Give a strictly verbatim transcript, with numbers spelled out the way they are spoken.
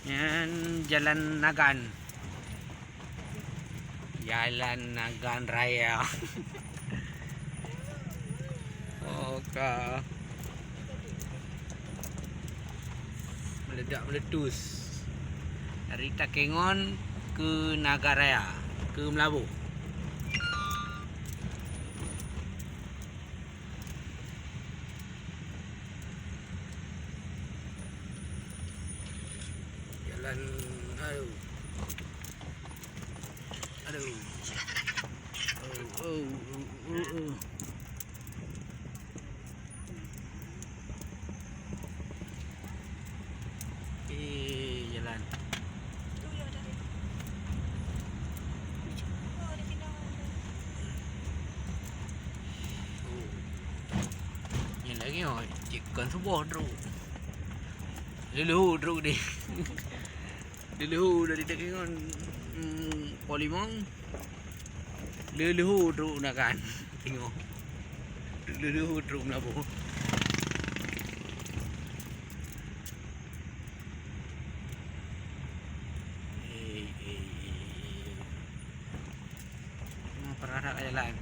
Nyan jalan Nagan. Jalan Nagan Raya. Oka. Meledak meletus. Dari Takengon ke Nagan Raya, ke Meulaboh. Jalan, aduh. Aduh. Oh, oh, oh, oh, oh. Eh, jalan. Oh. Nyan lagèe nyoe, cit kon suboh trôk. Leuluhu trôk deh. Leuluhu dari Takengon, hmm, Polimong. Leuluhu trôk Nagan. Tengok. Leuluhu trôk Meulaboh. Eh, eh, eh, eh. Nah, peurahak jalan.